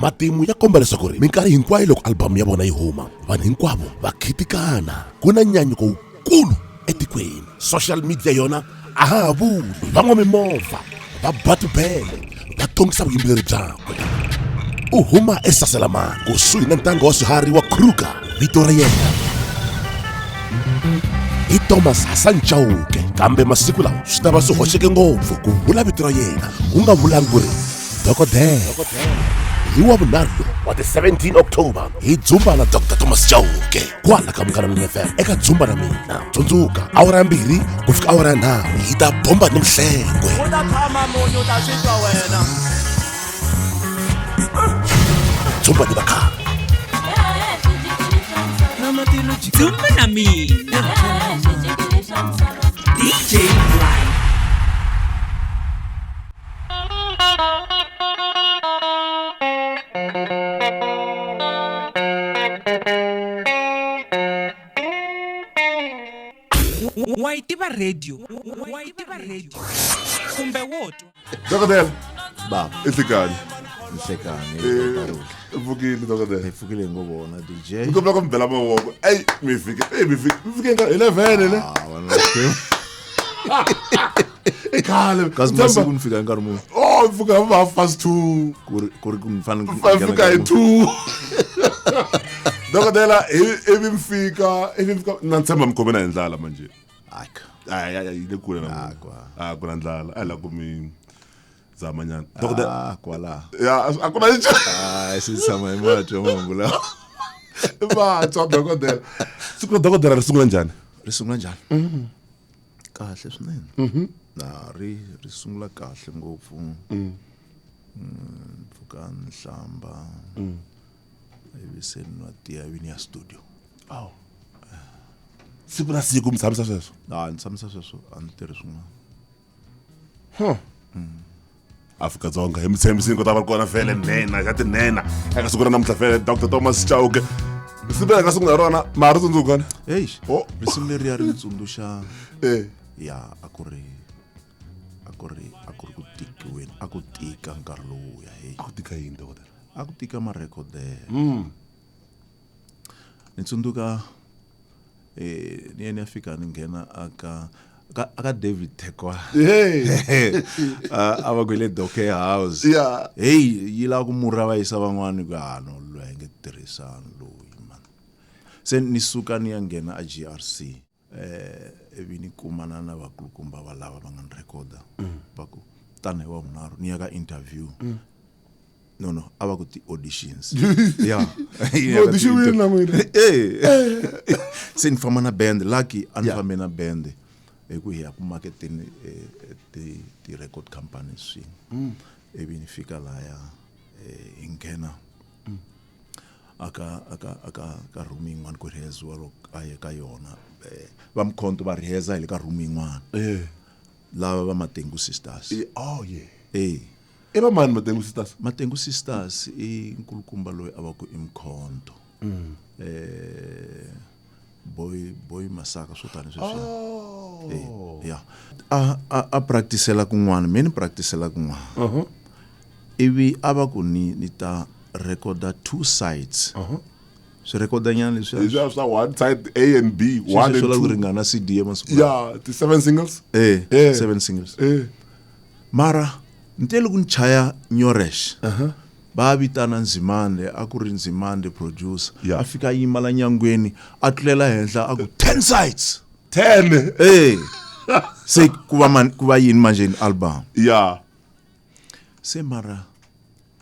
Matimu ya komba leswaku ri minkarhi hinkwayo loko album ya vona yi huma, vanhu hinkwavo va khitikana. Ku na nyanyuko wukulu etikweni. Social media yona a ha ha vuli. Van'wamimovha va ba tibele va tongisa vuyimbeleri byakwe. U huma eSaselamani kusuhi na ntanga wa swiharhi wa Kruger. Vito ra yena i Thomas Hassan Chauke, kambe masiku lawa swi ta va swi hoxeke ngopfu ku vula vito ra yena u nga vulangi ku ri dokodela. Hi wa vunharhu lowu wa ti 17 October hi dzumba na Dr Thomas Chauke kwala ka Munghana Lonene FM eka Dzumba na Mina. Tsundzuka, awara ya 2 ku fika awara ya 3 hi ta bomba ni mhlengwe. U ta tshama munyu u ta swi twa wena. Dzumba ni vakhale. Dzumba na Mina. DJ Blind. Wa yi tiva radio? Wa yi tiva radio? Kumbe wo twa? Dokodela. Baba. I nhlikani. Nhlekani. Eh, pfukile dokodela. Hi pfukile ngo vona DJ. Mi kombela ku mi bela mavoko. Ey, mi fike. Ey, mi fike. Mi fike hi 11 ne? Ah, wena. I khale. Kasi masiku ni fika hi nkarhi muni? Oh, mi fika hi half past 2. Ku ri ku ri ku ni fanele ku fika hi 2. Dokodela, ivi mi fika, ivi mi fika na tshemba mi khome na hi ndlala manje. Aka. Ay ay yi le kule na. Ah, ku na ndlala. A la ku mi zama nyana. Dokodela. Ah, kwala. Ya, a ku na nchumu. Ah, se tshama hi mati ya mahungu lawa. Vatswa dokodela. Siku ra dokodela ri sungula njhani? Ri sungula njhani? Mhm. Kahle swinene. Mhm. Na ri sungula kahle ngopfu. Pfuka ni hlamba. Ivi se ni nwa tiya ivi ni ya studio. Oh. Siku na siku mi tshamisa sweswo? A ni tshamisa sweswo, a ni tirhi swin'wana. Huh. Afrika-Dzonga hi mi tshembisini ku ta va kona vhele nhenha xa tinhenha eka siku ra namuntlha vhele Dr Thomas Chauke. Risimu leri nga sungula hi rona ma ha ri tsundzuka ne? Eish, Oh. risimu leriya ri ni tsundzuxa Eh. ya a ku ri a ku ri a ku ri ku tikiweni a ku tika nkarhi lowuya hey. A ku tika yini dokodela? A ku tika marekhodelo. Ni tsundzuka ni ye ni ya fika ni nghena aka aka David Thekwa. Hey. A va ku hi le Doke House. Yeah. Hey, yi lava ku murha va yisa van'wani ku ha no loyi a nge tirhisani loyi man. Se ni suka ni ya nghena a GRC. Ivi ni kumana na vakulukumba va lava va nga ni recorda. Va ku tani hi wa vunharhu ni ya ka interview. No, no, a va ku ti auditions. Yeah. Audition na n'wina. Eh. Se ni famba na band, lucky a ni fambe na band. Hi ku hi ya ku marketeni ti record companies swin'we. Ivi ni fika laya hi nghena aka aka aka ka room yin'wana ku rehearsiwa loko a ye ka yona. Va Mkhonto va rehearsa hi le ka room yin'wana. Lava va Matengu Sisters. Oh yeah. Eh. I va mani Matengu Sisters? Matengu Sisters i nkulukumba loyi a va ku i Mkhonto. Boy Masaka swo tani sweswiya. Oh. Yeah. A practicela kun'wana, me ni practicela kun'wana. Ivi a va ku ni ta recorda 2 sides. Swi recorda nyana leswiya. Leswiya swa one side A and B, 1 and Sweswo la ku 2. ringana CD ya masiku lawa. Yeah, ti 7 singles. 7 singles. Mara ni te loko ni chaya Nyoresh. Va vitana Nzimande, a ku ri Nzimande producer. Yeah. A fika a yima la nyangweni, a tlulela henhla a ku 10 sides. 10. Se ku va man, ku va yini manje ni album? Yeah. Se mara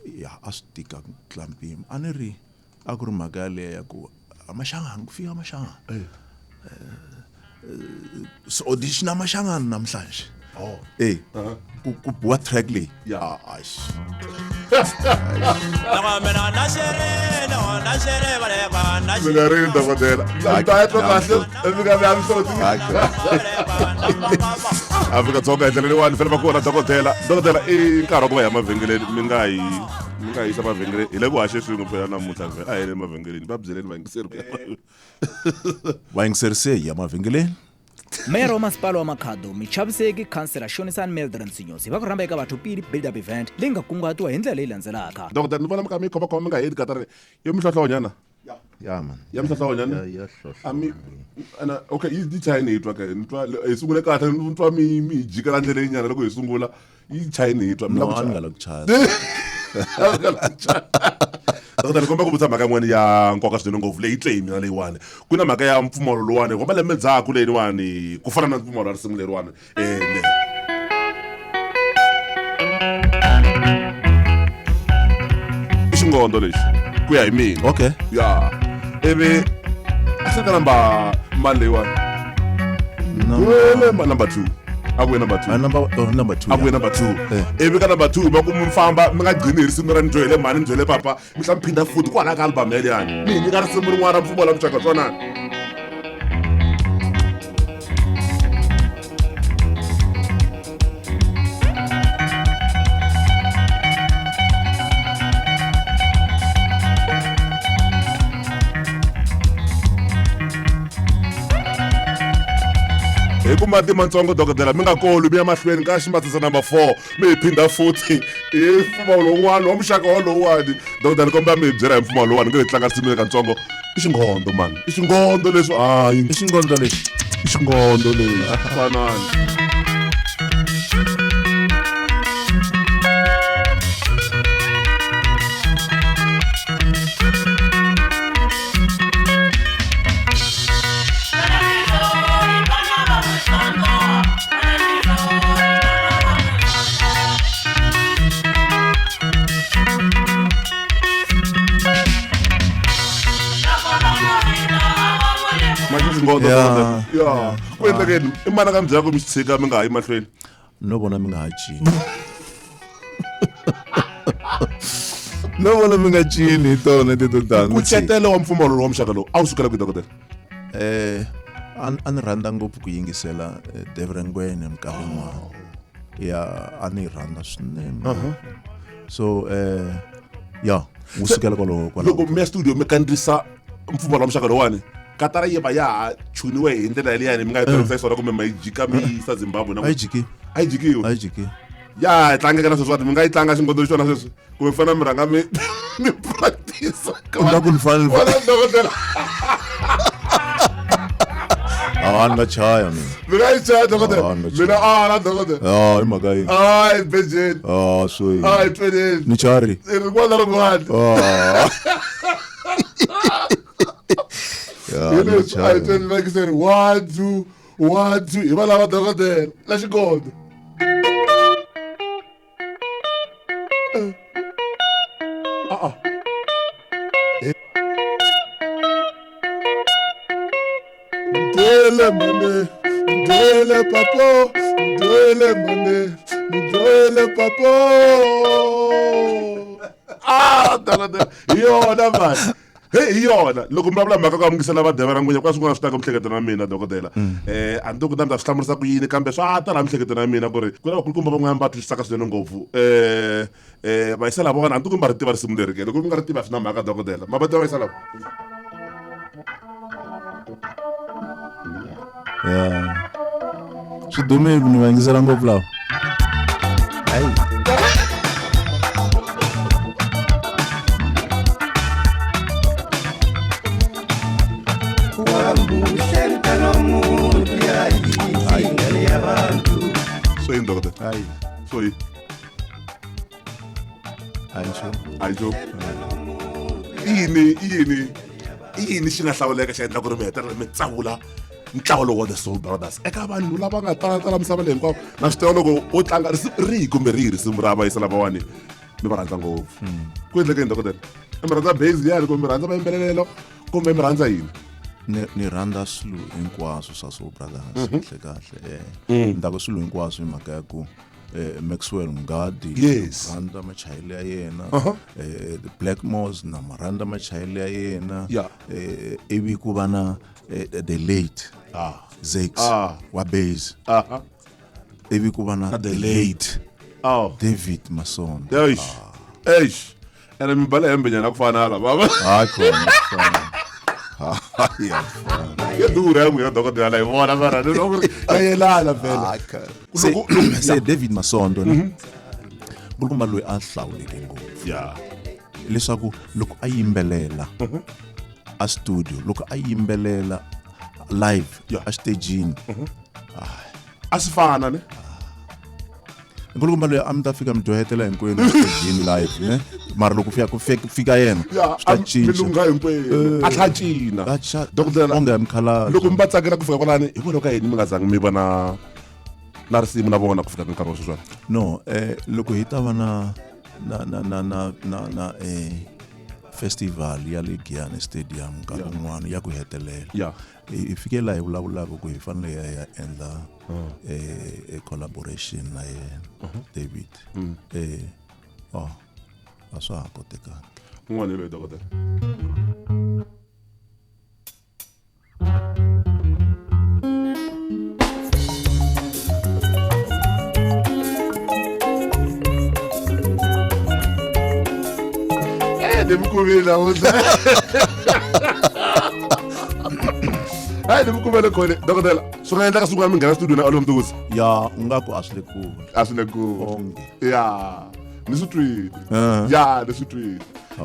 ya a swi tika ku tlula mpimo. A ni ri a ku ri mhaka yaleyo ya ku Mashangani ku fika Mashangani. So audition Mashangani namhlanje. Oh. Ku biwa track leyi. Yeah. Ah, eish. Mi nga ri dokodela. Mi ta twa kahle, mi nga vi a mihloti. Afrika-Dzonga hi ndlela leyiwani fane va kona dokodela. Dokodela i nkarhi wa ku va ya mavhengeleni mi nga yi mi nga yisa mavhengeleni hi le ku haxe swin'we phela namuntlha vhele a hi le mavhengeleni va byeleni vayingiseri ku ya Vayingiseri se hi ya mavhengeleni. Meyara wa masipala wa Makhado, Michaviseki Khansela Shonisani Mildred Nsinyosi va ku rhamba eka Batho Pele Build Up Event leyi nga kunguhatiwa hi ndlela leyi landzelaka. Dokodela ni vona mi kha mi khomakhoma mi nga heti katara yo mihlohlonyana. Ya man. Ya mihlohlonyana. Ya ya hlohlo. A mi ana okay yi yi chayini hi twa ke ni twa hi sungule kahle ni twa mi mi hi jikela ndleleni nyana loko hi sungula yi chayini hi twa mi No, la ku a ni chaya. nga la ku chaya. Dokodela ni kombela ku vutisa mhaka yin'wana ya nkoka swinene ngopfu leyi twe hi mina leyiwani ku na mhaka ya mpfumawulo lowani wa malembe ndzhaku leyiwani ku fana na mpfumawulo wa risimu leriwani le i xingondo lexi ku ya hi mina Okay. ya ivi a hleka namba mani leyiwani No. wele ma number 2 a ku ye number 2 Ah, number oh, number 2. a ku ye number 2 Eh. ivi ka number 2 va ku mi famba mi nga gcini hi risimu ra ni dyohele mhani ni dyohele papa mi hla mi phinda futhi kwalaha ka album yeliyani mi hi nyika risimu rin'wana ra mpfumo la muxaka twanani hi ku mati matsongo dokodela mi nga koli mi ya mahlweni ka ximatsatsa number 4 mi hi phinda futhi hi mpfumawulo wun'wana wa muxaka walowuwani dokodela ni kombela mi hi byela hi mpfumawulo lowuwani nge hi tlanga risimu le katsongo i xinghondo mani i xinghondo leswi hayi I xingondlo lexi. i xinghondo lexi fanani manje xinghondo Ya. dokodela ya ku endlekeni i mana ka mi byela ku mi xi tshika mi nga ha yi mahlweni No vona mi nga ha cini. No vona mi nga cini hi tona teto tani. nkucetelo wa mpfumawulo wa muxaka lowu a wu sukela kwihi dokodela A ni rhandza ngopfu ku yingisela Dave Ngwenya minkarhi yin'wana. Ya a ni yi rhandza swinene. So ya wu sukela kwaloho kwalaho. loko mi ya studio mi kandziyisa mpfumawulo wa muxaka lowuwani katara yi va ya ha chuniwe hi ndlela yeliyani mi nga yi tirhisa xiswona kumbe ma yi jika mi yi yisa zimbabwe na A yi jiki. a yi jikiwe A yi jiki. ya hi tlangeka na sweswiwani mi nga yi tlanga xingondo xona sweswi kumbe mi fanele mi rhanga mi mi practice U nga ku ni fanele ni Wena dokodela A ni nga chaya mina. mi nga yi chaya dokodela Ah, ni nga chaya. mina a na dokodela Ah, i mhaka yini? a hi bejeni Ah, so yini? a hi tweneni Ni chari. rin'wana na rin'wana Ah. Ya, hi ni nga leswi a hi chaya. tweni vekiseri 1 2 1 2 hi va lava dokodela na xingondo Ndwele mane, ndwele papo, ndwele mane, ndwele papo. Ah, dokodela, hi yona mani. Hey, hi yona loko mi vulavula mhaka ku amukelisa vadeva ra ngwenya kwa swin'wana swi ta ka miehleketo na mina dokodela a ni tivi ku na mi ta swi hlamurisa ku yini kambe swa ta laha miehleketo na mina ku ri ku na vakulukumba van'wana va twisisaka swinene ngopfu vayisa lavawani a ni tivi ku mi va ri tiva risimu leri ke loko mi nga ri tiva a swi na mhaka dokodela ma va tiva vayisa lava Ya. Swi dumile ni va yingisela ngopfu lava. Hayi. swo yini dokodela Hayi. swo yini A yi nchumu. a yi yini i yini i yini xi nga hlawuleka xi endla ku ri mi hetelela mi tsavula ntlawa lowu wa the soul brothers eka vanhu lava nga talatala misava leyi hinkwayo na swi tiva loko wo tlanga risimu rihi kumbe rihi risimu ra vayisa lavawani mi va rhandza ngopfu ku endlekeni dokodela i mi rhandza base liyani kumbe mi rhandza mayimbelelelo kumbe mi rhandza yini Ni rhandza swilo hinkwaswo swa Soul Brothers kahle kahle. Ni ta ku swilo hinkwaswo hi mhaka ya ku Maxwell Mugadi Yes. rhandza machayele ya yena the Black Moss na ma rhandza machayele ya yena Yeah. ivi ku va na the late Zakes wa bass Aha. ivi ku va na the late. Oh. David Mason Eish. Eish. Ene mi bale hembe nyana ku fana hala baba. hayi khona ku fana. Khaya Ya durha ya n'wina dokodela la hi vona mara ni loko ya yelana vhele. Se, Loko- se David Masondo ne nkulukumba loyi a hlawuleke ngopfu Ya. leswaku loko a yimbelela a studio, loko a yimbelela live Yeah. a xitejini, A swi fana ne. Nkulukumba loyi a mi ta fika mi dyohetela hinkwenu exitejini live ne, mara loko fika ku fika yena Ya, swi ta a mi cinca. lungha hinkwenu. A tlha cina. A cha- Dokodela onge ya mikhalabye. loko mi va tsakela ku fika kwalani hikwalaho ka yini mi nga zangi mi va na risimu na vona ku fika ka nkarhi wa sweswiwani? No, loko hi ta va na festival ya le Giyani Stadium nkarhi wun'wana ya ku hetelela, hi fike laha hi vulavulaka ku hi fanele hi ya endla collaboration na yena David. Oh, a swa ha kotekanga. Un'wana hi loyi dokodela. Ni mi kumile namuntlha. Hayi, ni mi kumele khone dokodela. Swi nga endleka siku mi nghena studio na Oliver Mtukudzi? Ya, u nga ku a swi le kule. A swi le kule. Onge. Ya, ni swi twile. Ya, ni swi twile.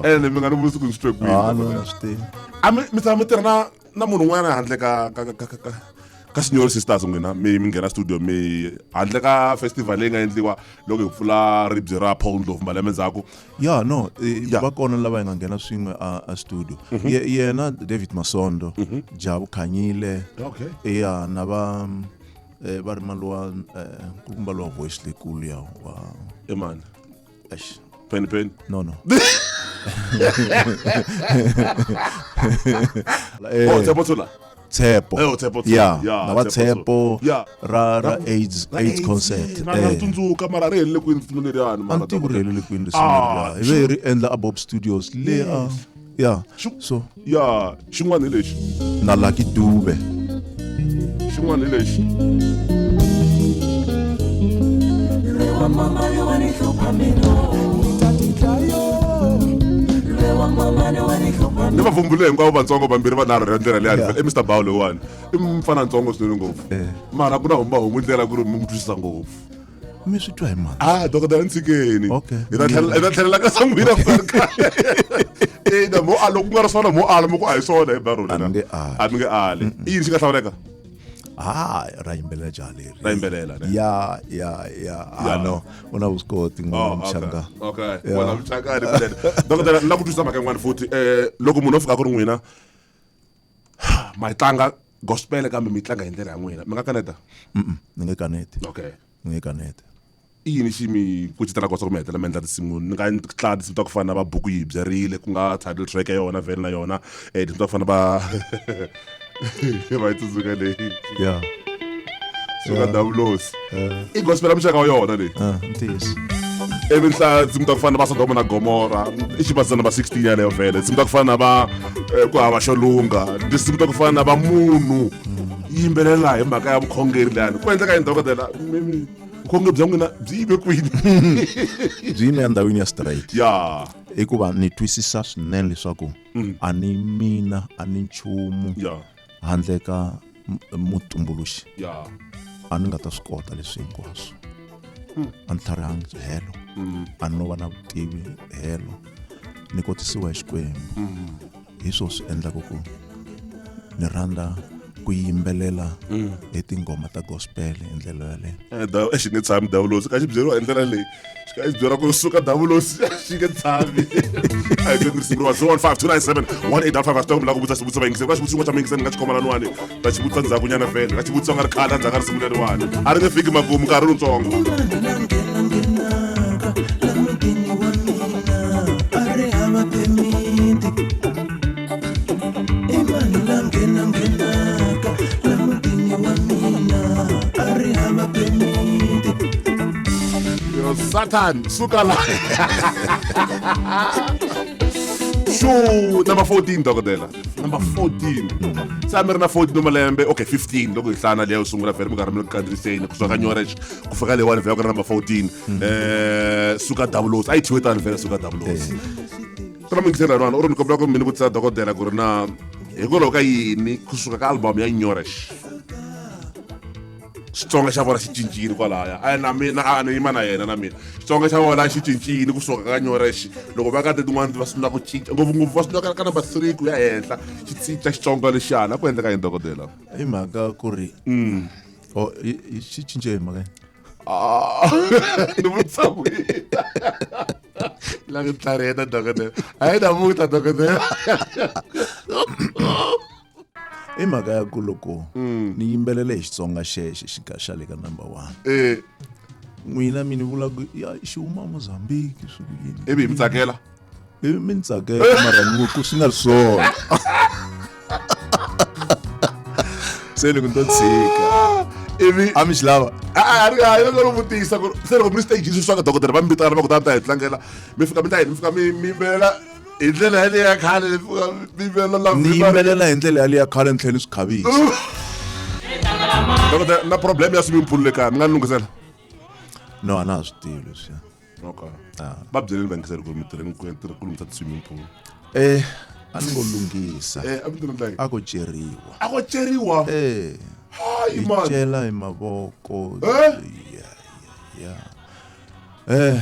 Ene mi nga ni vutisi ku ni swi twe kwihi. Ah, no, na swi tivi. A mi tshama mi tirha na munhu un'wana handle ka Senior Sisters n'wina mi nghena studio mi handle ka festival leyi nga endliwa loko hi pfula ribye ra Paul Ndlovu malembe ndzhaku? Ya, no, Ya. va kona lava hi nga nghena swin'we a studio. Yena David Masondo, Jabu Khanyile. Okay. Ya, na va va ri malowa nkulukumba lowa voice leyikulu ya wa Emani? Eish. Penny Penny? No. Oh, Tshepo Tshola. Tshepo. Eh, oh, Tshepo Tshola. Ya, Ya, na va Tshepo Tshepo Tshola. Ya. ra AIDS concert. Na ri tsundzuka mara ri helele kwini risimu leriyani mara A ni tivi ku ri dokodela? helele kwini risimu Ah, leriya. Hi ve hi ri endla a Bob Studios le a ya. So Ya, xin'wana hi lexi. Na Lucky Dube. Xin'wana hi lexi. Ni va vumbule hinkwavo vatsongo vambirhi vanharhu ra ndlela leyani. I Mr Bawu loyiwani i mfana ntsongo swinene ngopfu, mara ku na huma homu ndlela ku ri mi n'wi twisisa ngopfu. Mi swi twa hi mani? Ah, dokodela, ni tshikeni. Okay. Hi ta tlhelela ka san'wina ina mo ala ku nga ri swona, mo ala mo ku a hi swona hi barona. A ni nge ali. A mi nge ali. I yini xi nga hlawuleka? Ah, ra yimbelela jaha leri. Ra yimbelela, ne? Ya. Ya. Ah, no, u na vuswikoti Oh, n'wana okay. muchanga. Okay. Ya. Wena muchangani kunene. Dokodela, ni lava ku twisisa mhaka yin'wana futhi. Loko munhu o fika ku ri n'wina ma yi tlanga gospel kambe mi yi tlanga hi ndlela ya n'wina, mi nga kaneta? Ni nge kaneti. Okay. Ni nge kaneti. I yini xi mi kucetelaka swa ku mi hetelela mi endla tinsimu ni nga tlanga tinsimu ta ku fana na va Buku Yi Byerile, ku nga title track ya yona vhele na yona, tinsimu ta ku fana na va yi tsundzuka leyi? Ya. Suka Davulosi i gospel ya muxaka wa yona leyi. Ah, ntiyiso. Ivi ni hlaya tinsimu ta ku fana na va Sodoma na Gomora, i xibazana va 16 yaleyo vhele, tinsimu ta ku fana na va ku hava xo lungha, tinsimu ta ku fana na va munhu yimbelela hi mhaka ya vukhongeri leyani. Ku endleka yini, dokodela? Vukhongeri bya n'wina byi yime kwini? Byi yime endhawini ya straight. Ya. Hikuva ni twisisa swinene leswaku a ni mina, a ni nchumu Ya. handle ka mutumbuluxi. Ya. A ni nga ta swi kota leswi hinkwaswo. A ni tlharihangi helo, a ni no va na vutivi helo, ni kotisiwa hi Xikwembu. Hi swo swi endlaka ku ni rhandza ku yimbelela hi tinghoma ta gospel hi ndlela yaleyo. Xi nge tshami davulosi ka xi byeriwa hi ndlela leyi, xi ka xi byeriwa ku suka davulosi, xi nge tshami. A hi tweni risimu riwa. 015 297 1855. A swi tiva ku mi lava ku vutisa xivutiso vayingiseri ka xivutiso xin'wana xa muyingiseri, ni nga xi khoma laniwani, ta xi vutisa ndzhakunyana vhele ka xivutiso nga ri khale endzhaku ka risimu leriwani, a ri nge fiki makumu nkarhi lowutsongo. Nghenaka la mutini wa mina a ri hava phemiti. I mani la nghena nghenaka la mutini wa mina a ri hava phemiti? Yo, Satan, suka la. Xu, number 14, dokodela. Number 14. Se a mi ri na 14 wa malembe, okay, 15 loko hi hlana leyo sungula vhele mi karhi mi le ku kandziyiseni kusuka ka Nyorex ku fika leyiwani vhele ku ri number 14. Suka Davulosi. A yi thyiwe tani vhele Suka Davulosi. Ku na muyingiseri laniwani u ri ni kombela ku mi ni vutisa dokodela ku ri na Hikwalaho ka yini kusuka ka album ya Nyoresh Xitsonga xa vona xi cincile kwalaya a na mina a ni yima na yena na mina Xitsonga xa vona xi cincile kusuka ka Nyoresh loko va ka tin'wana va sungula ku cinca ngopfungopfu va sungula ka number 3 ku ya henhla xi cinca Xitsonga lexiyana ku endleka yini dokodela? I mhaka ku ri o xi cince hi mhaka yini? Ah, ni vutisa n'wina la ku tlhariheta dokodela a yi namuntlha dokodela. I mhaka ya ku loko ni yimbelele hi Xitsonga xexo xi ka xa le ka number 1 n'wina mi ni vula ku ya xi huma Mozambique swi ku yini Ivi hi mi tsakela ivi mi ni tsakela mara ni ku swi nga ri swona se ni ku ni to tshika ivi a mi xi lava a ri a ri vutisa ku se loko mi ri stage sweswi ka dokodela va mi vitana va ku ta mi ta hi tlangela mi fika mi ta yini mi fika mi mi yimbelela hi ndlela yaleyo ya khale mi fika mi yimbelela la ni yimbelela hi ndlela yaleyo ya khale ni tlhela ni swi khavisa. Dokodela na problem ya swimming pool le kaya mi nga ni lunghisela? No a na ha swi tivi leswiya. Okay. Va byeleni vayingiseri ku ri mi tirheni ku tirha ku lunghisa ti-swimming pool. Eh a ni ngo lunghisa. Eh a mi tirha ndlela A ko ceriwa. A ko ceriwa? Eh. Hayi Hi man. cela hi mavoko. Eh? Ya ya. Eh.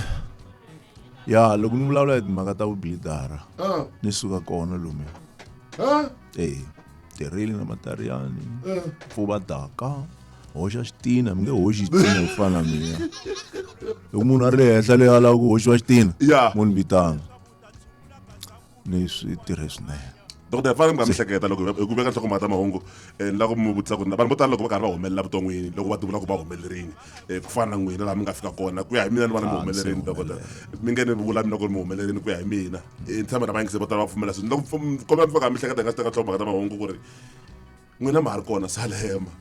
Ya loko ni vulavula hi timhaka ta vubilidara Ah. ni suka kona lomu. Ah. Eh. Tirhile na Matariyani. Eh. Pfuva daka. Hoxa xitina mi nge hoxi xitina ku fana na mina. Loko munhu a ri le henhla leyi a lava ku hoxiwa xitina mo ni vitana. Ni swi tirhe swinene. Dokodela fanele mi nga mi hleketa loko hi ku veka nhlokomhaka ta mahungu ni lava ku mi vutisa ku ri vanhu vo tala loko va karhi va humelela vuton'wini loko va ti vula ku va humelerile ku fana na n'wina laha mi nga fika kona ku ya hi mina ni vona mi humelerile dokodela mi nge ni vula mina ku ri mi humelerile ku ya hi mina ni tshemba na vayingiseri vo tala va pfumela sweswo ni lava ku kombela mi fika mi hleketa hi nga si teka nhlokomhaka ta mahungu ku ri n'wina ma ha ri kona Salema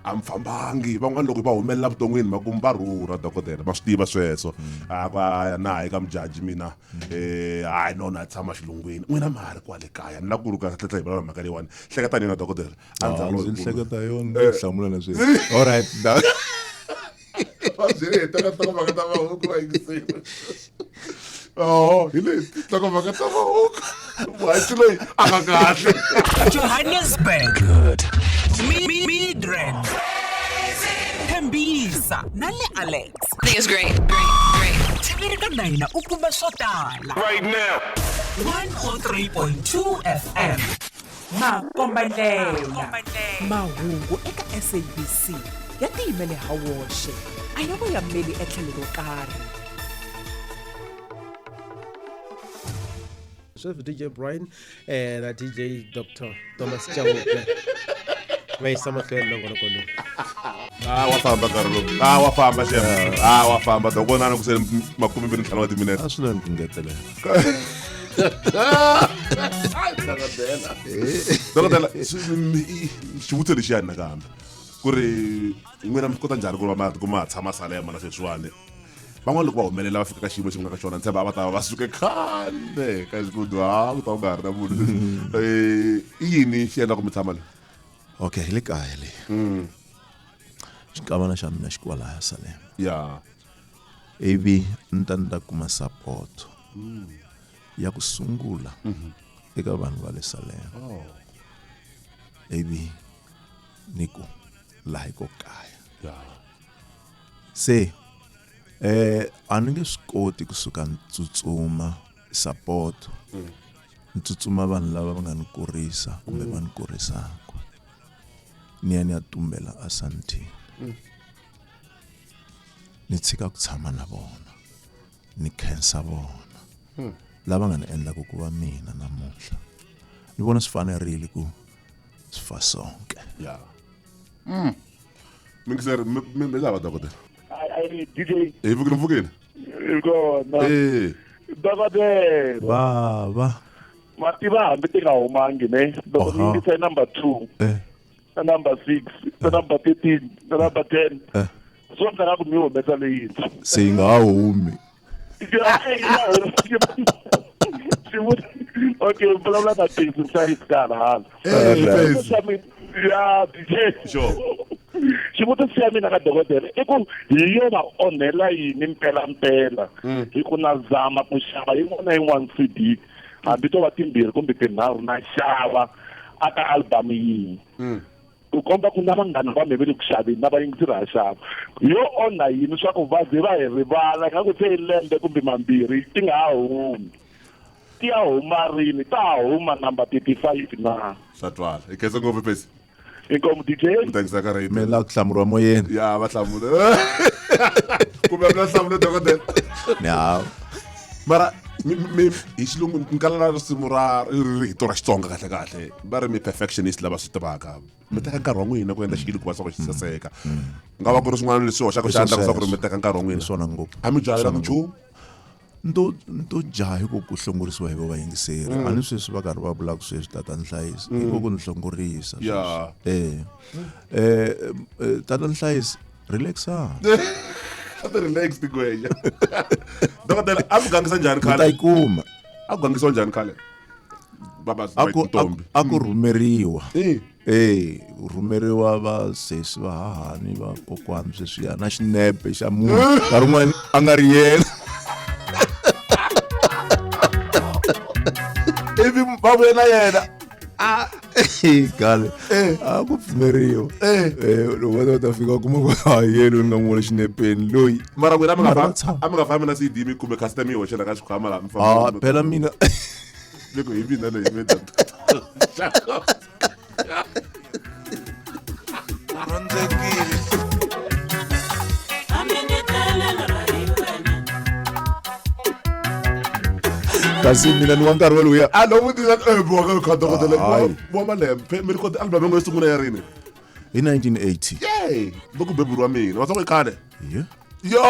a mi fambangi van'wana loko va humelela vuton'wini makumu va rhurha dokodela ma swi tiva sweswo a ku a na ha yi ka mujaji mina um hayi no na tshama xilungwini n'wina ma ha ri kwale kaya ni la ku ri kahle hi vulavula mhaka leyiwani hleketani yona dokodela a ndzi Ah, zama ndzi ku kuma. hleketa yona ni hlamula na sweswi all right Va byele hi teka nhlokomhaka ta mahungu va yingisile oho hi leti nhlokomhaka ta mahungu muhaxi loyi a nga kahle Johannesburg. Good. Midrand. Tembisa na le Alex. Think it's great. Great. Great. Chivirika na hina u kuma swo tala. Right now. 103.2 FM. Makombandlela. Mahungu eka SABC ya tiyimele ha woxe. A ya voyameli etlhelo ro karhi. Sweswi DJ Brian na DJ Dr Thomas Chauke va yisa mahlweni nongonoko lowu. Ah, wa famba nkarhi lowu. Ah, wa famba xem. Ah, wa famba. Doko vonana ku sele 25 wa timinete. A swi lavi ku ngetelela. Dokodela. Dokodela, xivutiso lexiyani nakambe. Ku ri n'wina mi swi kota njhani ku va ma tikuma ma ha tshama Salema na sweswiwani? Van'wana loko va humelela va fika ka xiyimo lexi nga ka xona ni tshemba a va ta va va suke khale ka xikudu ha ku ta ku nga ha ri na munhu. I yini xi endlaku mi tshama la? Okay, hi le kaya le. Xikavana xa mina xi kwalaya Salema. Ya. Ivi ni ta ni ta kuma support ya ku sungula eka vanhu va le Salema. Oh. Ivi ni ku laha hi ko kaya. Ya. Se a ni nge swi koti kusuka ni tsutsuma support. Ni tsutsuma vanhu lava va nga ni kurisa kumbe va ni kurisaka. Ni ya ni ya tumbela asantini. Ni tshika ku tshama na vona. Ni khensa vona. Lava nga ni endlaka ku va mina namuntlha. Ni vona swi fanerile ku swi fa sonke. Ya. Mingiseri mi mi lava dokodela. Ai DJ Hi pfukile mpfukile. hi kona. Eh. Dokodela. Bava. Ma tiva hambi ti nga humangi ne. Loko ni Aha. yingisa number 2. Eh. Na number 6, na number 13, na number 10. Eh. Swo ndla ku mi humesa leyintshwa. Se yi nga ha humi. Okay, vulavula na Daisy Nhlayisikana hala. Eh, Daisy. Ya DJ. Sure. Xivutiso xa mina ka dokodela i ku hi yona onhela yini mpelampela hi ku na zama ku xava yin'wana na yin'wana CD hambi to va timbirhi kumbe tinharhu na xava a ka album yin'we ku komba ku na vanghana va mehe va le ku xaveni na vayingiseri ha xava yo onha yini swa ku va ze va hi rivala nga ku se i lembe kumbe mambirhi ti nga ha humi ti ya huma rini ta ha huma number 35 na swa twala i khensa ngopfu pesi inkomu dj ku tangisa ka me la ku hlamuriwa moyeni ya va hlamula kumbe a mi la hlamula dokodela ni hava mara hi xilungu ni kala na risimu ra rito ra xitsonga kahle kahle va ri mi perfectionist lava swi tivaka mi teka nkarhi wa n'wina ku endla xilo ku va swa ku xi saseka nga va ku ri swin'wana leswi hoxaka xandla leswaku ri mi teka nkarhi wa n'wina swona ngopfu a mi byalelanga nchumu nto nto jaha hi ku ku hlongorisiwa hi vo vayingiseri a ni sweswi va karhi va vulaka sweswi tata nhlayiso hi ku ku ni hlongorisa Ya. eh tata nhlayiso relaxa a ti relax tigwenya dokodela a mi gangisa njhani u ta khale yi kuma a ku gangisiwa njhani khale baba a ku ntombi a ku rhumeriwa Eh. eh ku rhumeriwa va sesi va hahani va kokwani sweswiya na xinepe xa munhu nkarhi wun'wani a nga ri yena ivi va vuye na yena kale a ku pfumeriwa Eh, loko va ta va ta fika kuma ku a yena loyi ni nga n'wi vona xinepeni loyi mara n'wina a mi nga Mara va fambi tshama. a mi nga fambi na cd mi kumbe custom yi hoxela ka xikhwama laha mi Ah, famba phela mina loko hi mina loyi mi ta kasi mina ni wa nkarhi woluya a lo vutisa boka kha dokodela Hayi. wa malembe mi record album yango yo sungula ya rini hi 1980 yey loko beburiwa mina wa swa ku i khale Yeah. yo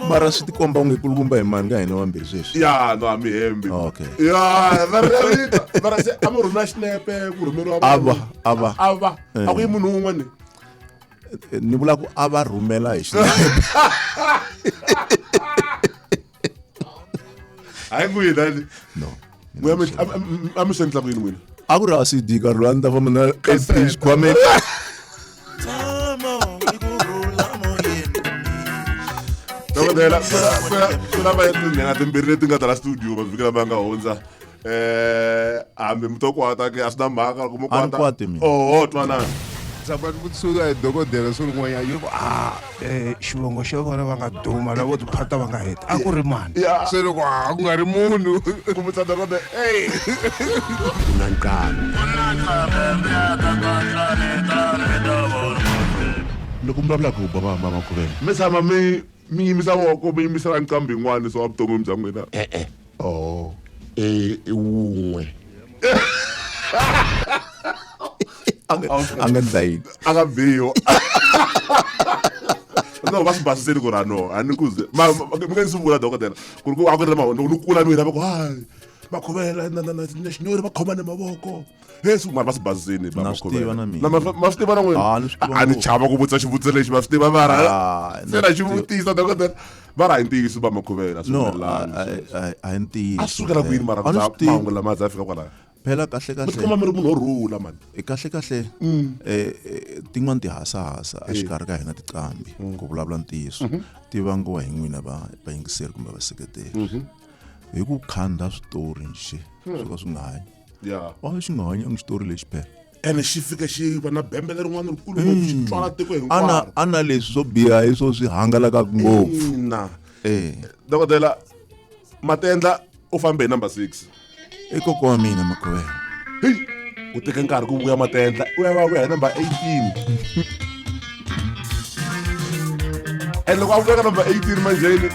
mara swi tikomba onge kulukumba hi mani ka hina vambirhi sweswi ya no a mi hembi Okay. ya va mara se a mi rhumela xinepe ku rhumeriwa A va, a va. a va Eh. a ku yi munhu wun'we ni ni vula ku a va rhumela hi xinepe hayi n'wina ni no n'wina a mi swi endla ku yini n'wina a ku ri a cd nkarhi loyi a ni ta famba na Cassette. LP xikhwameni dokodela ku na va tinhenha timbirhi leti nga tala studio mavhiki lama nga hundza hambi mi to kwata ke a swi na mhaka loko mo A ni kwata kwati mina. oho twanana Zama kusuka hi dokodela swi rin'wanyana yi ku a xivongo xa vona va nga duma lavo tiphata va nga heta a ku ri mani Ya. se loko a ku nga ri munhu ku vutisa dokodela ey na nqambi loko mi vulavulaka ku ba va makhuvela mi tshama mi mi yimisa voko mi yimisela nqambi yin'wana swa vuton'wini bya n'wina e-e oh i wun'we a nga dlayini a nga biwa no va swi basiseni ku ri a no a ni ku ze mi nga ni swi vula dokodela ku ri ku a ku ri na loko ni kula mina va ku hayi makhuvela na na na na xinyori va khomane mavoko he swi mara va swi basiseni va Na swi tiva na mina. Na ma swi tiva na n'wina Ah, ni swi tiva a ni ngopfu. chava ku vutisa xivutiso lexi va swi tiva mara Ah, se na na swi xi tiva. vutisa dokodela va ri a hi ntiyiso va makhuvela swi no humelelani a a hi ntiyiso a swi sukela kwini mara A ni swi tivi. mahungu lama za fika kwalaya phela kahle mi tikuma kahle mi ri munhu wo rhula mani Eh, kahle kahle tin'wani tihasahasa exikarhi ka hina tiqambi ku vulavula ntiyiso ti vangiwa hi n'wina va vayingiseri kumbe vaseketeri hi ku khanda switori nje swo ka swi nga hanyi ya wa xi nga hanyangi xitori lexi phela ene xi fika xi va na bembe lerin'wana rikulu ngopfu xi twala tiko ana hinkwaro ana leswi swo biha hi swo swi hangalakaka ngopfu ina eh dokodela matendla u fambe hi number 6 i kokwa wa mina makhuvela heyi u teke nkarhi ku vuya matendla u ya va vuya hi number 18 and loko a vuya ka number 18 manjheni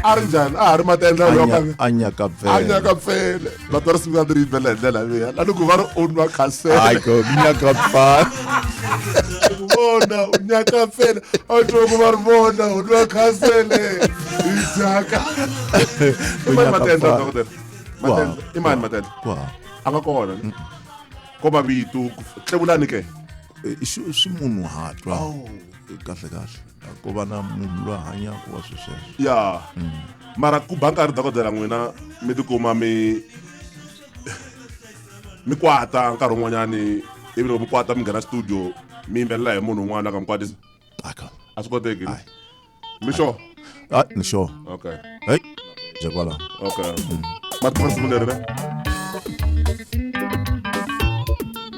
a ri njhani a ha ri matendla A loyi nya- a nyaka a pfela nyaka pfele va twa risimu ra ri yimbela hi ndlela leya na loko va ri u nwa hayi khasele ko nyaka pfala vona u nyaka pfele a twa ku va ri vona u nwa khasele hi dyaka i mani nyaka matendla pfala. dokodela Matendla i mani matendla Kwa. a nga kona ne ko mavito tlevulani ke Eh, swi munhu hatwa kahle kahle ko va na munhu loyi a hanyaka wa swi sweswo ya mara ku ba nkarhi dokodela n'wina mi tikuma mi mi kwata nkarhi wun'wanyani ivi loko mi kwata mi nghena studio mi yimbelela hi munhu un'wana a nga mi kwatisa aka a swi koteki mi sure ah ni sure okay hey bya kwalaho okay ma tiva risimu leri ne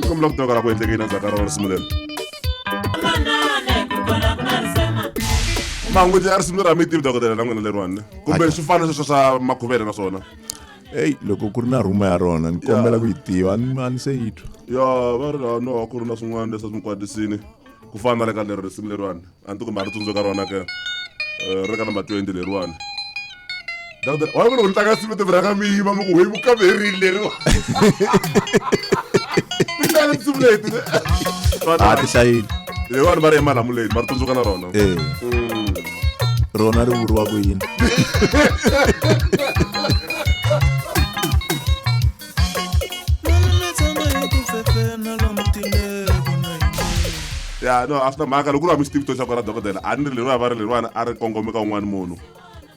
Kombela ku tiva ku endleke yini endzhaku ka rona risimu leri. Mahungu ya risimu leri a mi yi tivi dokodela na n'wina leriwani kumbe swi fana sweswo swa makhuvele na swona. Eyi loko ku ri na rhuma ya rona ni kombela ku yi tiva a ni se yi twa. Ya va ri no a ku ri na swin'wana leswi a swi mi kwatisini ku fana na le ka leri risimu leriwani a ni ti kumbe a ri tsundzuka rona ke ri ka number 20 leriwani. Dokodela wa vona ku ni tlanga risimu ti rhanga mi yima mi ku we vukaverini leriwani. Ti hlaya tinsimu leti. A ti hlayile. Leriwani va ri emalamuleni va ri tsundzuka na rona. Eh. Rona ri vuriwa ku yini? Ya no a swi na mhaka loko ku ri a mi swi tivi to xa kona dokodela a ni ri leriwani va ri leriwani a ri kongome ka un'wana munhu.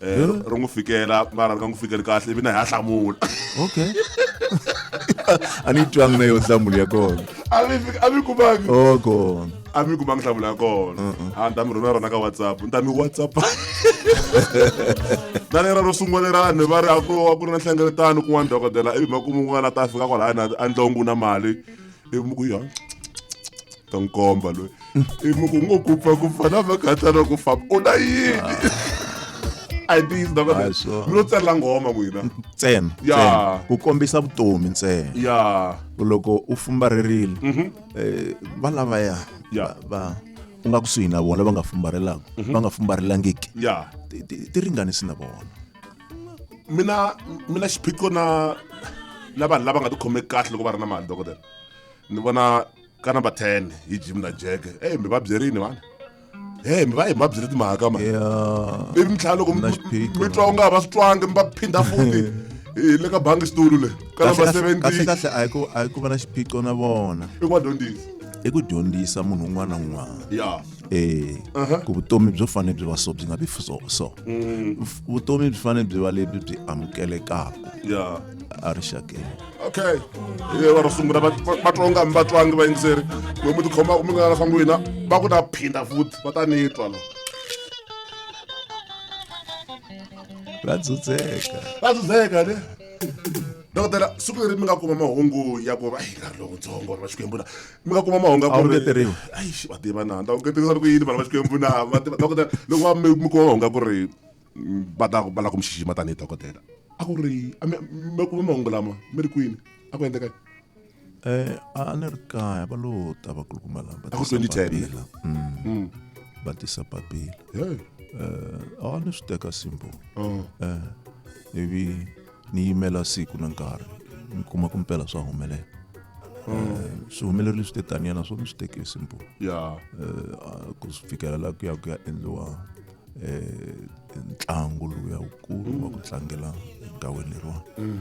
Ri n'wi fikela mara ri nga n'wi fikeli kahle ivi na hi ya hlamula. Okay. A ni twangi na yo nhlamulo ya kona. A mi kumangi. Oh kona. A mi kumangi nhlamulo ya kona. A ni ta mi rhumela rona ka WhatsApp. Ni ta mi WhatsApp. Na lera ro sungula lerani va ri a ku ri na nhlengeletano kun'wana dokodela ivi makumu un'wana a ta fika kwalaya a ndlongu na mali ivi mi ku ya ta n'wi komba loyi ivi mi ku ngo ku pfa ku fa na makatla na ku famba u na yini a hi ntiyiso dokodela mi lo tsalela nghoma n'wina ntsena Ya. ku kombisa vutomi ntsena ya loko u fumbarerile va lavaya va u nga kusuhi na vona va nga fumbarelaka va nga fumbarelangiki ya ti ringanisi na vona. Mina xiphiqo na vanhu lava nga tikhomeki kahle loko va ri na mali dokodela ni vona ka number 10 hi Jim na Jack mi va byerini vana mi va mi va byele timhaka ma ivi mi tlhela loko mi twa u nga va swi twangi mi va phinda futhi hi le ka bangi xitulu le ka number 17. Kahle kahle a hi ku va na xiphiqo na vona. I ku va dyondzisa. I ku dyondzisa munhu un'wana na un'wana. Ya. Ku vutomi byo fanele byi va so byi nga vi so. Vutomi byi fanele byi va lebyi byi amukelekaka. Ya. A rixakeni. Okay. Hi va ro sungula va twonga mi va twangi vayingiseri. Ku mi tikhoma mi nga na swa n'wina va ku ta phinda futhi va ta ni twa la. Va dzudzeka. Va dzudzeka ne. Dokodela siku leri mi nga kuma mahungu ya ku va hi nkarhi lowutsongo va Xikwembu na mi nga kuma mahungu ya ku ri ayi va tiva na ta ngeterisa ku yini vanhu va Xikwembu na va tiva dokodela loko va mi kuma mahungu ya ku ri va ta va lava ku mi xixima tanihi dokodela a ku ri mi kuma mahungu lama mi ri kwini a ku endleka A ni ri kaya va lo ta vakulukumba lava A ku 2010 va tisa papila. A ni swi teka simple. Ivi ni yimela siku na nkarhi ni kuma ku mpela swa humelela. Swi humelerile swi te taniya naswona swi teke simple. Ya. Ku fikela la ku ya ku ya endliwa ntlangu lowuya wukulu wa ku tlangela gaweni leriwani.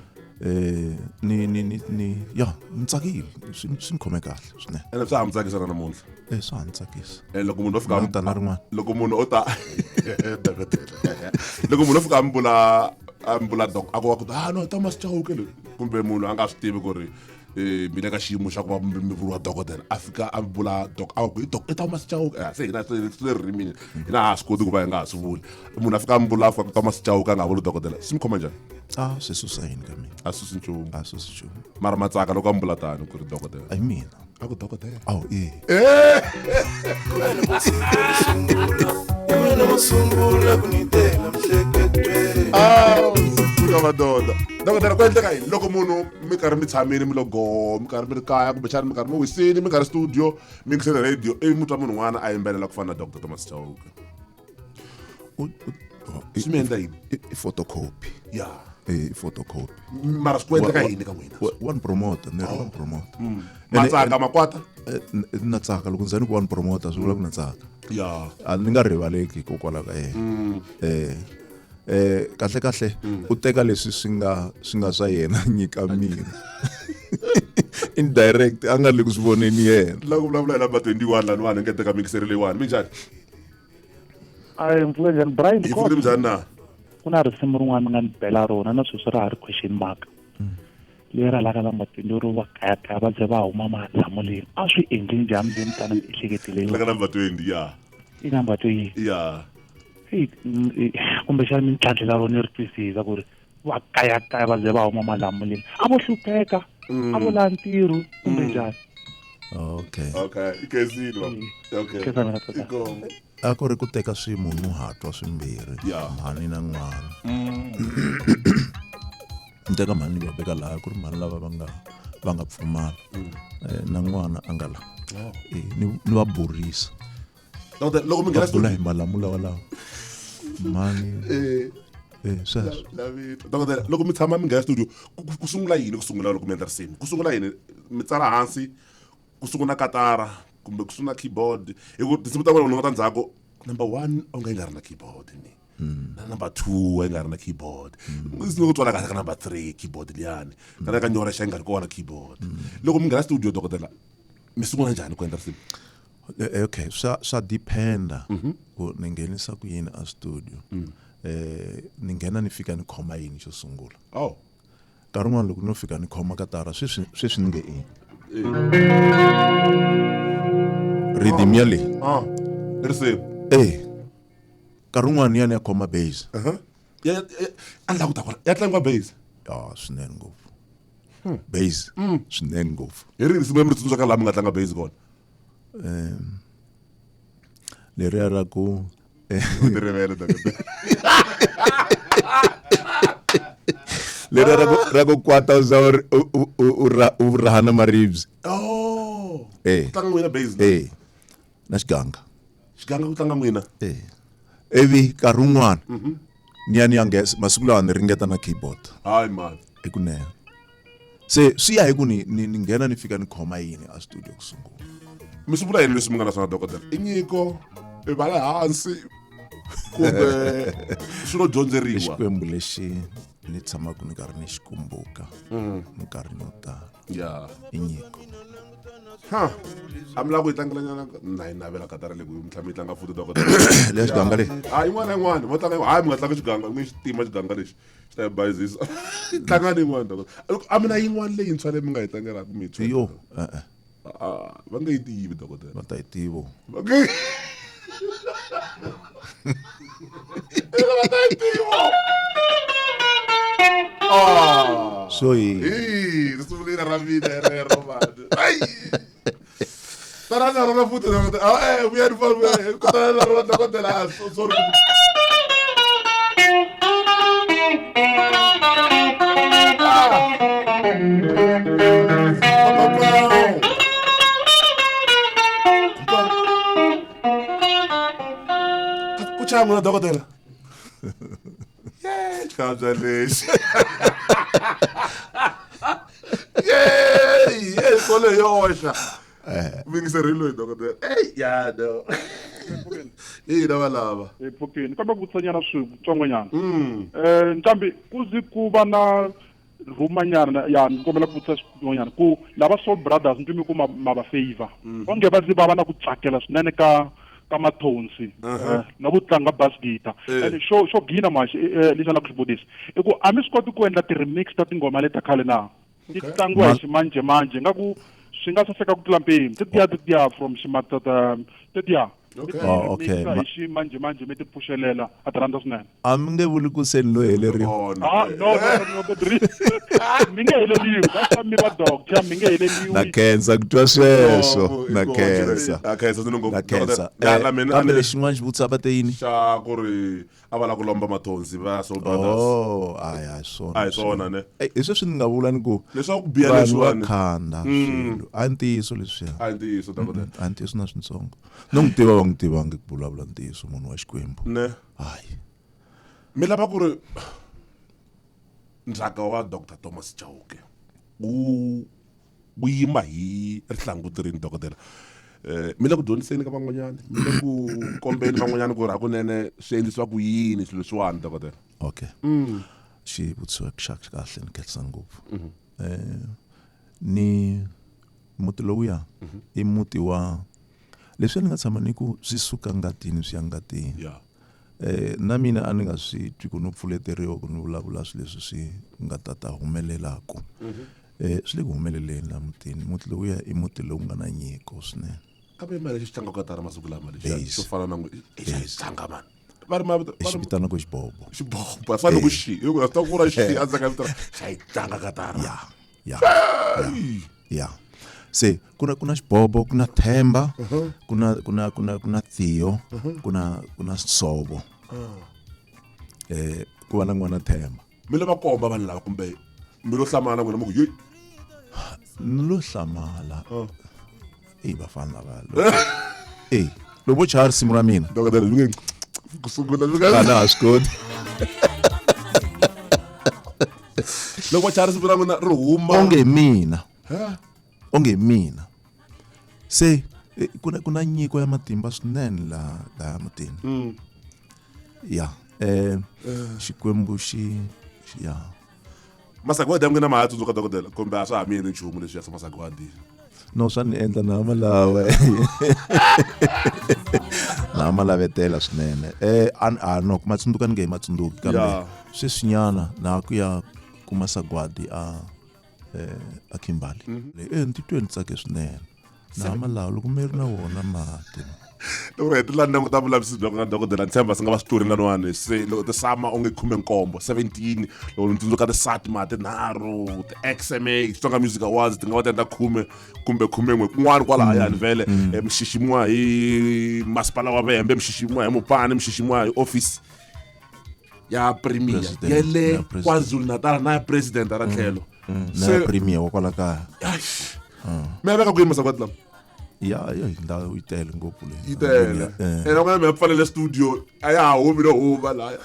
Ni ya ni tsakile swi ni khome kahle swinene. Ene swa ha mi tsakisa na namuntlha. Swa ha ni tsakisa. Loko munhu o fika ta na rin'wana. Loko munhu o ta loko munhu o fika a mi vula doc a ku wa ku ah no Thomas Chauke loyi kumbe munhu a nga swi tivi ku ri mi le ka xiyimo xa ku va mi vuriwa dokodela a fika a vula doc a ku i doc i Thomas Chauke se hina swi le ririmi hina a ha swi koti ku va hi nga ha swi vuli munhu a fika a mi vula a fika ku Thomas Chauke a nga vuli dokodela swi mi khoma njhani? A swi susa yini ka mina? A swi susi nchumu. A swi susi nchumu. Mara matsaka loko a mi vula tani ku ri dokodela. A hi mina. A ku dokodela. Awu e. Suka madoda. Dokodela ku endleka yini loko munhu mi karhi mi tshamile mi lo go mi karhi mi ri kaya kumbexana mi karhi mi wisile mi karhi studio mi yingisele radio ivi mi twa munhu un'wana a yimbelela ku fana na Dr Thomas Chauke. Swi mi endla yini? I photocopy. Ya. I photocopy. Mara swi ku endleka yini ka n'wina? Wa ni promoter, ni ri wa ni promoter. Matsaka makwata? Na tsaka loko ndzi ni ku wa ni promoter swi vula ku na tsaka. Ya. A ni nga rivaleki hikokwalaho ka yena. Kahle kahle u teka leswi swi nga swa yena nyika mina. Indirect a nga le ku swi voneni yena. La ku vulavula hi number 21 laniwani nge teka mixer leyiwani minjhani? Ayi mpfula njhani Brian? Hi pfukile minjhani na? Ku na risimu rin'wana nga ni bela rona na sweswi ra ha ri question mark. Leri ra la ka number 20 ro va kayakaya va ze va huma malamuleni. A swi endli njhani le mi tana mi ehleketile yona? La ka number 20 ya. I number 20. Ya. Hey, kumbexana mi ntlhantlhela rona ri twisisa ku ri va kayakaya va ze va huma malamuleni. A vo hlupheka, a vo lava ntirho kumbe njhani? Okay. Okay, i khensile baba. Okay. Khensa mina, tata. Inkomu. A ku ri ku teka swimunhuhatwa swimbirhi Yeah. mhani na n'wana ni teka mhani ni va veka laha ku ri mhani lava va nga pfumala. Na n'wana a nga la. Oh. Ni va burisa. Doctor, loko mi nghena Va bula studio- hi malamula walawo mhani. Sweswo. Dokodela, loko mi tshama mi nghena studio, ku sungula yini ku sungula loko mi endla risimu? Ku sungula yini? Mi tsala hansi, ku sungula katara kumbe ku sungula keyboard? Hi ku tinsimu ta n'wina ta ndzhaku, number 1 a nga yi nga ri na keyboard ni. Na number 2 a yi nga ri na keyboard. Ku twala kahle ka number 3 keyboard liyani. Kana ka nyora xa yi nga ri kona keyboard. Loko mi nghena studio, dokodela, mi sungula njhani ku endla risimu? Okay, swa dependa ku ni nghenisa ku yini a studio. Ni nghena ni fika ni khoma yini xo sungula. Oh. Nkarhi wun'wana loko no fika ni khoma katara, sweswi ni nge ini. Rhythm ya leyi. Risimu. Nkarhi wun'wana ni ya ni ya khoma bass. Ya, a ni lava ku ta kona. Ya tlangiwa bass? Ya, swinene ngopfu. Bass, swinene ngopfu. Hi rihi risimu leri mi ri tsundzukaka laha mi nga tlanga bass kona? Leriya ra ku, U ti rivele, dokodela. Leriya ra ku kwata u za u raha na maribye. Oh. Ku tlanga n'wina bass na? Na xiganga. Xiganga ku tlanga n'wina? Ivi nkarhi wun'wana, ni ya ni ya nghesa, masiku lawa ni ringeta na keyboard. Hayi man. Hi kunene. Se swi ya hi ku ni nghena ni fika ni khoma yini a studio ku sungula. Mi swi vula yini leswi mi nga na swona, dokodela? I nyiko, i va le hansi kumbe swi lo dyondzeriwa? I Xikwembu lexi ni tshamaka ni karhi ni xi kumbuka minkarhi yo tala. I nyiko. Ha. A mi lava ku yi tlangela nyana? Na yi navela katara leyi ku mi tlhela mi yi tlanga futhi, dokodela. Leya xiganga leyi? Ha, yin'wana na yin'wana. Vo tlanga yin'wana. Hayi, mi nga tlangi xiganga, mi xi tima xiganga lexi. Xi ta yi bayizisa. Tlangani yin'wana, dokodela. Loko a mi na yin'wana leyintshwa leyi mi nga yi tlangelaka mi yi tshwela? Yo, e-e. Va nge yi tivi, dokodela. Va ta yi tivi. Va nge Va ta yi tivi. So hi. Hi, risimu leri ra mina rero, man. Ai. Tana na rona futhi, dokodela. Vuyani fa, vuyani. Tana na rona, dokodela. Sorry. Ku chaya n'wina, dokodela. Ye, xikandza lexi. Ye, ye, solo yo oxa. Mingiserile loyi, dokodela. Ey, ya no. Ina va lava. Hi pfukini. Kambe ku vutisa switsongonyana. Nqambi, ku zi ku va na rumanyana ya ni kombela ku vutisa swin'wanyana ku lava Soul Brothers ni twi mi ku ma va favor. Onge va zi va va na ku tsakela swinene ka mathonsi, na vo tlanga bass guitar. And xo gina maxi, lexi a la ku xi vutisa i ku a mi swi koti ku endla ti-remix ta tinghoma leti ta khale na? Ti tlangiwa hi ximanjhemanjhe, nga ku swi nga saseka ku tlula mpimo. Tetiya, tetiya from ximatata, tetiya. Okay. Oh, okay. Hi ximanjhemanjhe mi ti pfuxelela, a ti rhandza swinene. A mi nge vuli ku se ni lo heleriwa. Ah, no, no, no, no, no, mi nge heleriwi. That's why mi va doctor, mi nge heleriwi. Na khensa ku twa sweswo. Oh, Na oh, khensa. Na khensa swinene ngopfu. Na khensa. Ya, la mina Kambe a ni- lexin'wana xi vutisa va te yini? Xa ku ri a va lava ku lomba mathonsi va Soul Brothers. Oh, a hi swona. A hi swona, ne? Hi sweswi ni nga vula ni ku Leswaku ku biha vanhu va leswiwani. khanda swilo. A hi ntiyiso leswiya. A hi ntiyiso, dokodela. A hi ntiyiso na swintsongo. No n'wi tiva va n'wi tivangi ku vulavula ntiyiso munhu wa Xikwembu. Ne. Hayi. Mi lava ku ri ndzhaka wa Doctor Thomas Chauke wu yima hi rihlanguti rini, dokodela? Mi le ku dyondziseni ka van'wanyana, mi le ku kombeni van'wanyana ku ri hakunene swi endlisiwa ku yini swilo leswiwani, dokodela? Okay. Xivutiso xa kahle, ni khensa ngopfu. Ni muti lowuya i muti wa leswi ni nga tshama ni ku swi suka ngatini swi ya ngatini. Na mina a ni nga swi twi ku no pfuleteriwa ku ni vulavula swilo leswi swi nga ta ta humelelaku. Swi le ku humeleleni la mutini. Muti lowuya i muti lowu nga na nyiko swinene. Kambe mali lexi tlangaka tara masiku lama lexi Base. xo fana na n'wi, xa Base. tlanga mani. Va ri ma vito, I va xi ri vitana ku xibobo. Xibobo, a swi fani ku xi, hi ku a swi ta ku ra xi, a ndzi ka vito ra, xa yi tlanga katara. Ya, ya, ya, ya. Se ku na Xibobo, ku na Themba, Mhm. ku na Theo, Mhm. ku na Sobo. Ah. Ku va na n'wana Themba. Mi lo va komba vanhu lava kumbe mi lo hlamala n'wina mi ku yi? Ni lo hlamala. Ah. Eyi, vafana lava eyi, loko vo chaya risimu ra mina. Dokodela, mi nge ku sungula mi nga A na ha swi koti. Loko va chaya risimu ra n'wina ri huma. Onge hi mina. Ha? Onge hi mina. Se ku na nyiko ya matimba swinene laha mutini. Ya, Xikwembu xi ya. Masagwadi ya n'wina ma ha tsundzuka, dokodela, kumbe a swa ha mi yini nchumu leswi ya swa masagwadi? No, swa ni endla na ma lawa na ma lavetela swinene. A no ma tsundzuka, ni nge hi ma tsundzuki, kambe sweswinyana na ku ya kuma sagwadi a Kimberley. Ni titwe ni tsake swinene na ma lawa loko mi ri na wona mati. Loko ri hetelela ni languta vulavisisi bya n'wina, dokodela, ni tshemba swi nga va switori laniwani. Se loko ti-SAMA onge 17, 17, loko ni tsundzuka ti-SATMA tinharhu, ti-XMA, Xitsonga Music Awards, ti nga va ti endla 10 kumbe 11 kun'wana kwalahayani. Vhele mi xiximiwa hi masipala wa Vhembe, mi xiximiwa hi Mupani, mi xiximiwa hi office ya premier President, ya le ya president. KwaZulu Natal na ya president ra tlhelo. Na ya premier wa kwala kaya. Eish. Mi ya veka kwini masagwadi lama? Ya, ndhawu yi tele ngopfu leyi. Yi tele. Ene n'wana mi ya pfalela studio, a ya ha humi no huma laya.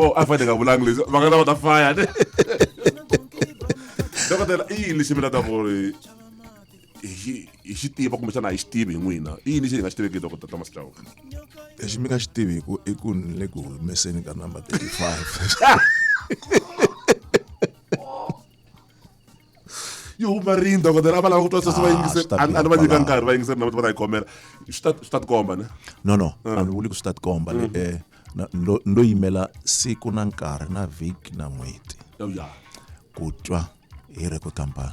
Oh, a fanele nga vulangi leswi, va nga ta va ta faya ne. Dokodela, i yini lexi mi la ta ku ri hi xi tiva kumbexana a hi xi tivi hi n'wina? I yini lexi hi nga xi tiveki, Dokodela Thomas Chauke? Lexi mi nga xi tivi i ku ni le ku humeseni ka number 35. Yi huma rini, dokodela? A va lava ku twa sweswo. Ah, Va yingiseri swi ta a ni va nyika kwalaho. nkarhi va yingiseri na va ta yi khomela. Swi ta tikomba ne? No, a ni vuli ku swi ta tikomba le. Ni lo yimela siku na nkarhi na vhiki na n'hweti Oh, ya. ku twa hi record company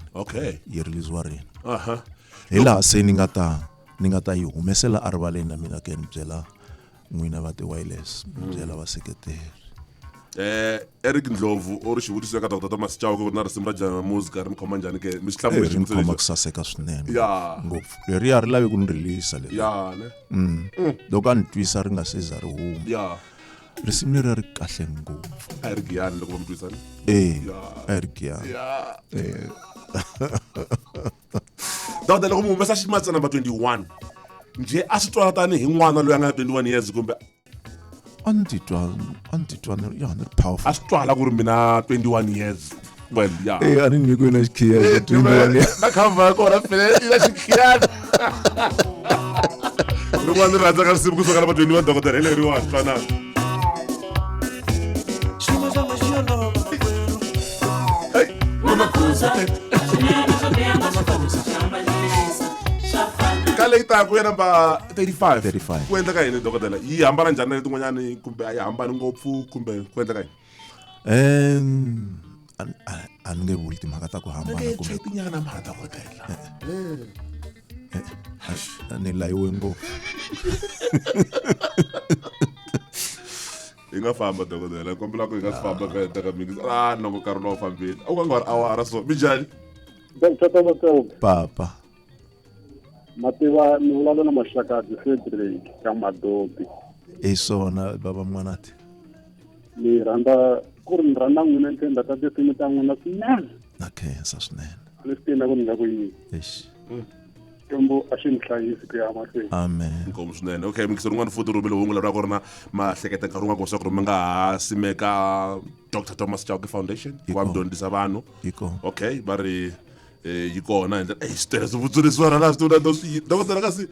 yi release-wa rini. Hi laha se ni nga ta yi humesela erivaleni na mina ke, ni byela n'wina va ti-wireless, ni byela vaseketeri. Eric Ndlovu u ri xivutiso eka Dr Thomas Chauke ku ri na risimu ra Jana Music ri mi khoma njhani ke? Mi swi hlamule ri ni xivutiso khoma lexi. ku saseka swinene. Ya. Ngopfu leriya ri lavi ku ni release leri. Ya ne. Loko a ni twisa ri nga se za ri huma. Risimu leri ri kahle ngopfu. A hi ri Giyani loko va mi twisa ne? E. Ya. A hi ri Giyani. Ya. Dokodela, loko mi humesa ximatsa number 21 njhe, a swi twala tanihi n'wana loyi a nga na 21 years kumbe? A ni titwa ni ya ni ri powerful. A swi twala ku ri mina 21 years, well, ya. Eh, a ni nyikiwe na xikhiya xa 21 years. Na cover ya kona fele i na xikhiyana rin'wana. Ni rhandza ka risimu kusuka number 21, dokodela, hi leriwani twanana. Xiyimo xa xi olova, makwerhu. Hey, Mamakhuza. Ka leyi taku ya number 35, 35. ku endleka yini, dokodela? Yi hambana njhani na letin'wanyani, kumbe a yi hambani ngopfu, kumbe ku endleka yini? A ni nge vuli timhaka ta ku hambana kumbe Tinyana mara, dokodela. Ni layiwe ngopfu. Hi nga famba, dokodela, kombela ku hi nga swi famba ka ka mix a nongo nkarhi lowu fambile a ku nga ri awara so minjhani? Dr. Thomas Chauke. Papa. Mativa ni vulavula na Maxakadzi Cedric ka Madobi. Hi swona, baba N'wanati. Ni rhandza ku ri ni rhandza n'wina, ni tlhela ta tinsimu ta n'wina swinene. Na khensa swinene. A ni swi tivi na ku ni nga ku yini. Eish. Xikwembu a xi ni hlayisi ku ya mahlweni. Amen. Inkomu swinene. Okay, mingiseri un'wana futhi rhumele hungu leri ra ku ri na mahleketa nkarhi wun'wana ku swa ku ri mi nga ha simeka Dr Thomas Chauke Foundation ku va mi dyondzisa vanhu. Yi kona. Okay, va ri yi kona hi ndlela. Ey, swi tele swivutiso leswi va laha swi tivula swi, dokodela, kasi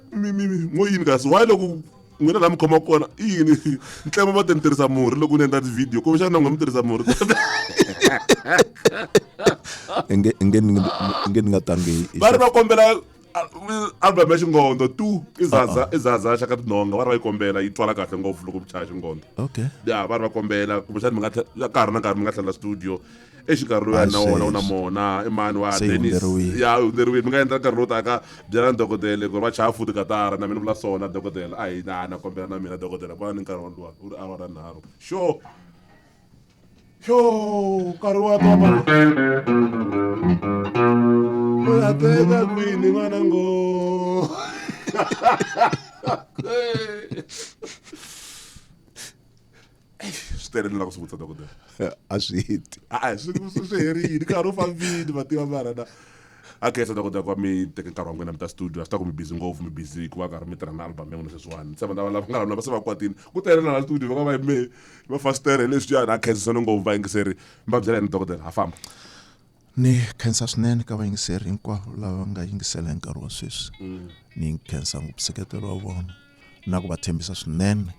mi mo yini kasi why loko n'wina laha mi khomaka kona i yini ntlema va te ni tirhisa murhi loko ni endla ti-video, kumbexana na n'wina mi tirhisa murhi? Inge ni nga tangi hi Va ri va kombela album ya xingondo tu i zaza i zaza xa ka tinhonga. Va ri va yi kombela, yi twala kahle ngopfu loko mi chaya xingondo. Okay. Ya, va ri va kombela kumbexana mi nga ka ha ri na nkarhi mi nga tlhela studio exikarhi loyi a na wona u na sweswo. Mona i mani wa Se yi Dennis. hundzeriwile. Ya, hundzeriwile. Mi nga endla nkarhi lowu taka byela ni dokodele ku ri va chaya futi katara na mina vula swona, dokodela. A hi na kombela na mina, dokodela, vona ni nkarhi wa luwa u ri awara 3 xo xo nkarhi wa toma. ta teka kwini n'wana ngo swi tele ni lava ku swi vutisa dokodela a swi heti a swi swi herile nkarhi wu fambile mativa mara na a khensa dokodela ku va mi teke nkarhi wa n'wina mi ta studio a swi ta ku mi busy ngopfu mi busy ku va karhi mi tirha na album ya n'wina sweswiwani se vanhu lava nga va se va kwatini ku tele na la studio va nga va yime va fastere leswiyani a khensisani ngopfu vayingiseri mi va byela yini dokodela ha famba Ni khensa swinene ka vayingiseri hinkwavo lava nga yingisela hi nkarhi wa sweswi. Ni khensa ngopfu nseketelo wa vona na ku va tshembisa swinene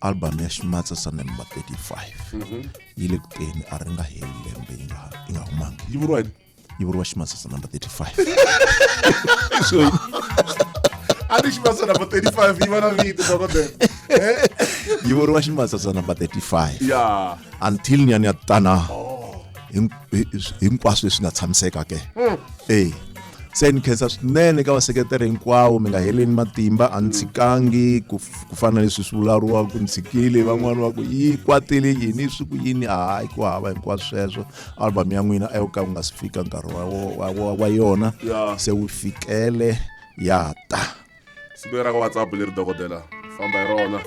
album ya Ximatsa sa number 35 yi le ku teni a ri nga heli lembe yi nga yi nga humangi. Yi vuriwa yini? Yi vuriwa Ximatsa sa number 35. A ni Ximatsa number 35 yi va na vito dokodela. Yi vuriwa Ximatsa sa number 35. Ya. Until ni ya ni ya tana hinkwaswo leswi nga tshamiseka ke e se ni khensa swinene ka vaseketeri hinkwavo mi nga heleni matimba a ni tshikangi ku ku fana na leswi swi vulavuriwaka ku ni tshikile van'wani va ku yi kwatile yini swi ku yini hayi ku hava hinkwaswo sweswo album ya n'wina a yo ka ku nga si fika nkarhi wa wa wa wa yona se wu fikele ya ta siku leri ra ka whatsapp leri dokodela famba hi rona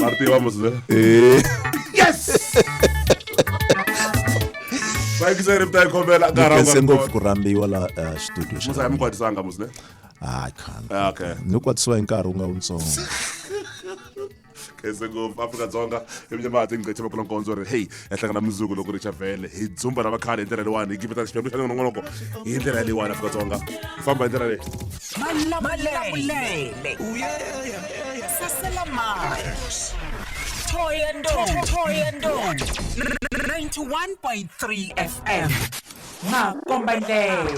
va ri tiva musi Eh. yes vayingiseri mi ta yi khomela ni nkarhi khense ngopfu ku rhambiwa la studio xa musi a mi kwatisanga musi ne hayi khani Ah, okay ni kwatisiwa hi nkarhi wu nga wutsongo khense ngopfu Afrika-Dzonga hi minyamati ngqethe makula nkondzo ri hey hi hlangana mundzuku loko ri chavhele hi dzumba ra vakhale hi ndlela leyiwani hi gimeta xiphemu xa nongonoko hi ndlela leyiwani Afrika-Dzonga hi famba hi ndlela leyi Malamulele. Sasela March. Thohoyandou. Thohoyandou. 91.3 FM. Makombandlela.